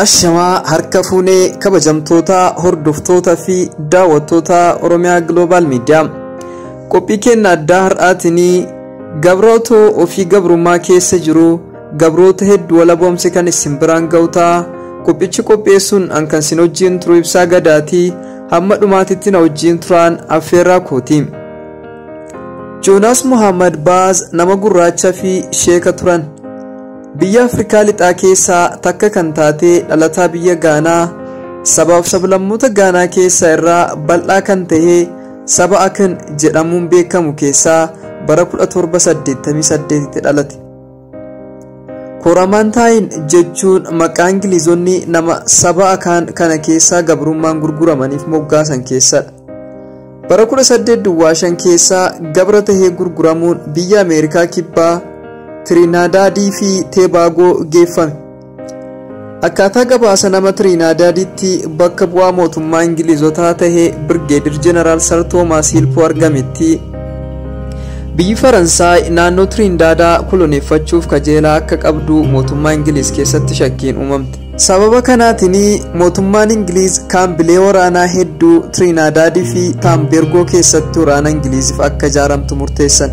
Ashamaa harka fuunee kabajamtoota hordoftoota fi daawwattoota Oromiyaa Global Media. Qophii keenya addaa har'aatinii gabroota ofii gabrummaa keessa jiru gabroota hedduu walaboomse kan isin biraan ga'u ta'a. Qophichi qopheessuun an kan isin wajjin turu Ibsaa Gadaatii hamma dhumaatitti na wajjin turaan affeerraa kooti. Joonaas Muhammad Baaz nama gurraacha fi sheeka turan. Biyya Afrikaa lixaa keessaa takka kan taate dhalataa biyya Gaanaa sabaaf sablammoota Gaanaa keessaa irraa bal'aa kan ta'e saba Akan jedhamuun beekamu keessaa bara 1788 dhalate. Koramantaayin jechuun maqaa Ingilizonni nama saba Akaan kana keessaa gabrummaan gurguramaniif moggaasan keessadha. Bara 1805 keessaa gabra tahee gurguramuun biyya Ameerikaa kibbaa Tiriinaadaadii fi Teebaagoo geeffame. Akkaataa gabaasa nama Tiriinaadaaditti bakka bu'aa mootummaa Ingilizotaa tahee Birgeedir Jeneraal Sar Toomaas Hiilpoo argametti biyyi Faransaay naannoo Tiriindaadaa koloneeffachuuf kajeelaa akka qabdu mootummaa Ingiliz keessatti shakkiin uumamte. Sababa kanaatiin mootummaan Ingiliz kaambilee waraanaa hedduu Tiriinaadaadii fi Taambeergoo keessatti waraana Ingiliziif akka ijaaramtu murteessan.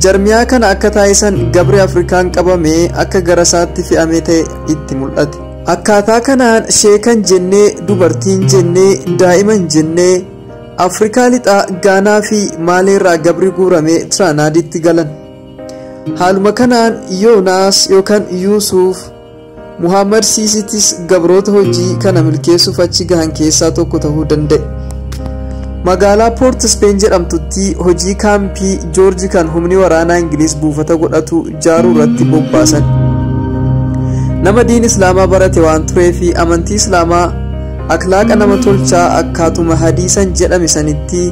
Jarmiyaa kana akka taasisan gabri Afrikaan qabamee akka gara isaatti fe'amee ta'e itti mul'ate. Akkaataa kanaan sheekan jennee, dubartiin jennee, daa'iman jennee Afrikaa lixaa Gaanaa fi Maaleerraa gabri guuramee Tiraanaaditti galan. Haaluma kanaan Yoonaas yookaan Yuusuuf Muhammad Siisitis gabroota hojii kana milkeessuuf achi gahan keessaa tokko ta'uu danda'e. Magaalaa Poort Speen jedhamtutti hojii kaampii Joorji kan humni waraanaa Ingiliz buufata godhatu ijaaruu irratti bobbaasan. Nama diin Islaamaa barate waan turee fi amantii Islaamaa akhlaaqa nama tolchaa akkaatuma hadiisan jedhame sanitti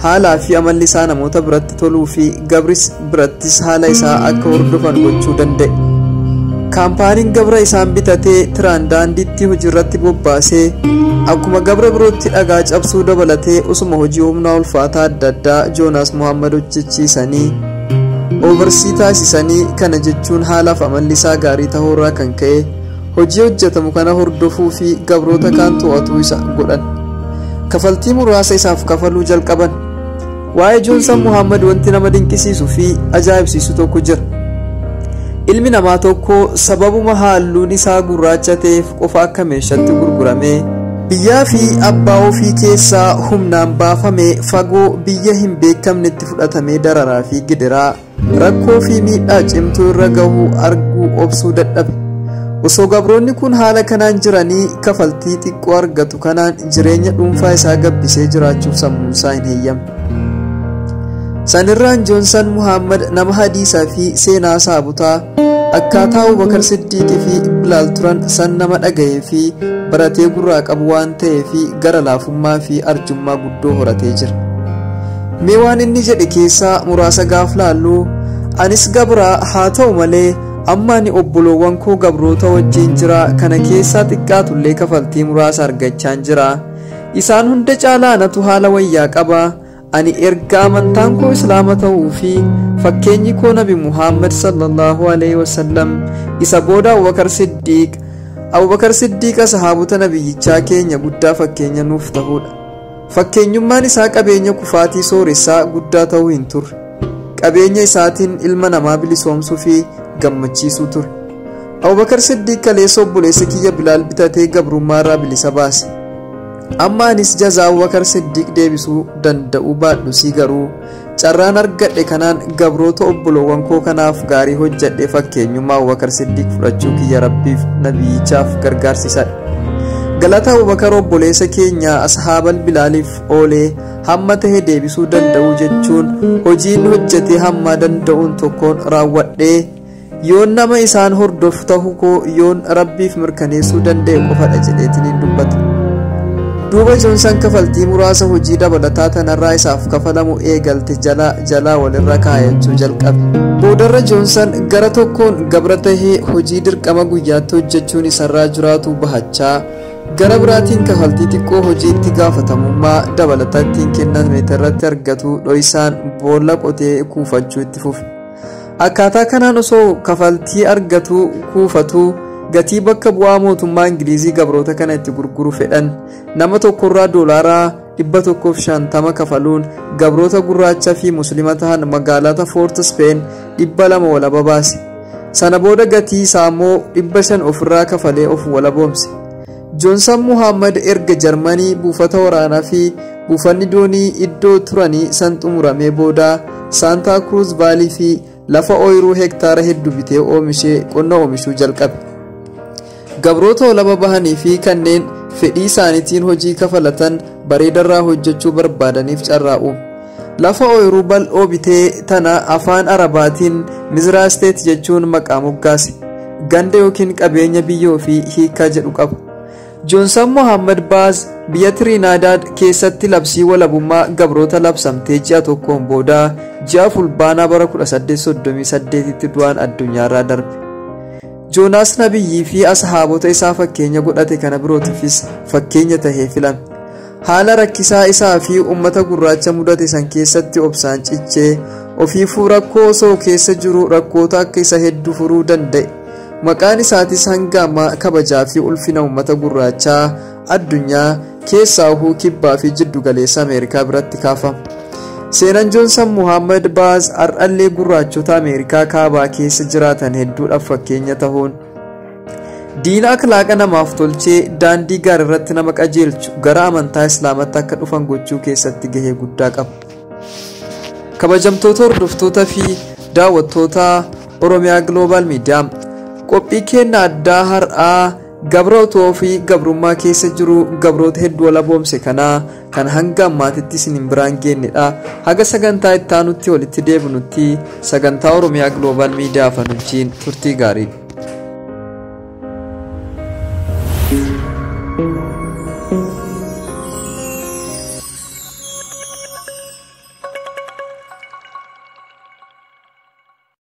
haalaa fi amalli isaa namoota biratti toluu fi gabris birattis haala isaa akka hordofan gochuu danda'e. Kaampaaniin gabra isaan bitatee Tiraandaanditti hojiirratti bobbaasee akkuma gabra birootti dhagaa cabsuu dabalatee osuma hojii humnaa ulfaataa adda addaa Joonaas Muhammad hojjechiisanii oovarsii taasisanii kana jechuun haalaaf amalli isaa gaarii ta'uurraa kan ka'e hojii hojjetamu kana hordofuu fi gabroota kaan to'atuu isa godhan. Kafaltii muraasa isaaf kafaluu jalqaban. Waa'ee Joonsan Muhammad wanti nama dinqisiisuu fi ajaa'ibsiisu tokko jira. Ilmi namaa tokko sababuma halluun isaa gurraacha ta'eef qofa akka meeshaatti gurguramee biyyaa fi abbaa ofii keessaa humnaan baafamee fagoo biyya hin beekamnetti fudhatamee dararaa fi gidiraa rakkoo fi miidhaa cimtuu irra gahuu arguu obsuu dadhabe. Osoo gabroonni kun haala kanaan jiranii kafaltii xiqqoo argatu kanaan jireenya dhuunfaa isaa gabbisee jiraachuuf sammuun isaa hin heeyyamne. Sanirraan Joonsan Muhammad nama hadiisaa fi seenaa saabutaa akkaataa Abubakar Siddiiqii fi Bilaal turan san nama dhaga'ee fi baratee gurraa qabu waan ta'ee fi gara laafummaa fi arjummaa guddoo horatee jira. Mee waan inni jedhe keessaa muraasa gaaf laallu anis gabraa haa ta'u malee amma ani obboloowwan koo gabroota wajjin jira kana keessaa xiqqaatullee kafaltii muraasa argachaan jira. Isaan hunda caalaa anatu haala wayyaa qaba. Ani erga amantaan koo Islaama ta'uu fi fakkeenyi koo Nabi Muhammad sallallahu alaihi wasallam isa booda Abubakar Siddiiq sahaabota nabiyyichaa keenya guddaa fakkeenya nuuf ta'uudha. Fakkeenyummaan isaa qabeenya kufaatii sooressaa guddaa ta'uu hin turre. Qabeenya isaatiin ilma namaa bilisoomsuu fi gammachiisuu ture. Abubakar Siddiiq kaleessa obboleessa kiyya Bilaal bitatee gabrummaa irraa bilisa baase. Amma anis jazaa Abubakar Siddiiq deebisuu danda'uu baadhusii garuu carraan argadhe kanaan gabroota obboloowwan koo kanaaf gaarii hojjedhe fakkeenyummaa Abubakar Siddiiq fudhachuu kiyya Rabbiif nabiyyichaaf gargaarsisadha. Galata Abubakar obboleessa keenya ashaabal Bilaaliif oolee hamma tahe deebisuu danda'uu jechuun hojiin hojjetee hamma danda'uun tokkoon raawwadhee yoon nama isaan hordofu ta'uu koo yoon Rabbiif mirkaneessuu danda'e qofadha jedheetiin dubbata. Duuba Joonsan kafaltii muraasa hojii dabalataa tanarraa isaaf kafalamu eegalte jalaa walirra kaayachuu jalqabe. Boodarra Joonsan gara tokkoon gabra tahee hojii dirqama guyyaatti hojjechuun isarraa jiraatu bahachaa gara biraatiin kafaltii xiqqoo hojiitti gaafatamummaa dabalataa ittiin kenname irratti argatu dho'isaan boolla qotee kuufachuu itti fufe. Akkaataa kanaan osoo kafaltii argatu kuufatu Gatii bakka bu'aa mootummaa Ingilizii gabroota kana itti gurguru fedhan nama tokkorraa doolaaraa 150 kafaluun gabroota gurraacha fi muslima tahan magaalota Foort Speen 200 walaba baase. Sana booda gatii isaa immoo 500 ofirraa kafalee of walaboomse. Joonsan Muhammad erga Jarmanii buufata waraanaa fi buufanni doonii iddoo turanii san xumuramee booda Saantaa Kruuz Vaalii fi lafa ooyiruu hektaara hedduu bitee oomishee qonna oomishuu jalqabe. Gabroota walaba bahanii fi kanneen fedhii isaaniitiin hojii kafalatan bareedarraa hojjechuu barbaadaniif carraa'u. Lafa ooyiruu bal'oo bitee tana afaan Arabaatiin Mizraa Steet jechuun maqaa moggaase. Ganda yookiin qabeenya biyyoo fi hiikaa jedhu qaba. Joonsan Muhammad Baaz biyya Tiriinaadaad keessatti labsii walabummaa gabroota labsamtee ji'a tokkoon booda ji'a Fulbaanaa bara 1838tti du'aan addunyaarraa darbe. Joonaas Nabiyyii fi ashaabota isaa fakkeenya godhate kana birootiifis fakkeenya tahee filame. Haala rakkisaa isaa fi uummata gurraacha mudate san keessatti obsaan cichee ofiifuu rakkoo osoo keessa jiru rakkoota akka isa hedduu furuu danda'e. Maqaan isaatis hanga ammaa kabajaa fi ulfina uummata gurraachaa addunyaa keessaa huu kibbaa fi jiddu galeessa Ameerikaa biratti kaafama. Seenaan Joonsan Muhammad Baaz har'allee gurraachota Ameerikaa kaabaa keessa jiraatan hedduudhaaf fakkeenya tahuun diina akhlaaqa namaaf tolchee daandii gaarii irratti nama qajeelchu gara amantaa Islaamatti akka dhufan gochuu keessatti gahee guddaa qaba. Kabajamtoota hordoftoota fi daawwattoota Oromiyaa Global Media, qophii keenya addaa har'aa gabra otoo fi gabrummaa keessa jiru gabroota hedduu walaboomse kanaa kan hanga ammaatitti isin hin biraan geennedha. Haga sagantaa itti aanutti walitti deebinutti sagantaa Oromiyaa Global Media afaan wajjin turtii gaarii.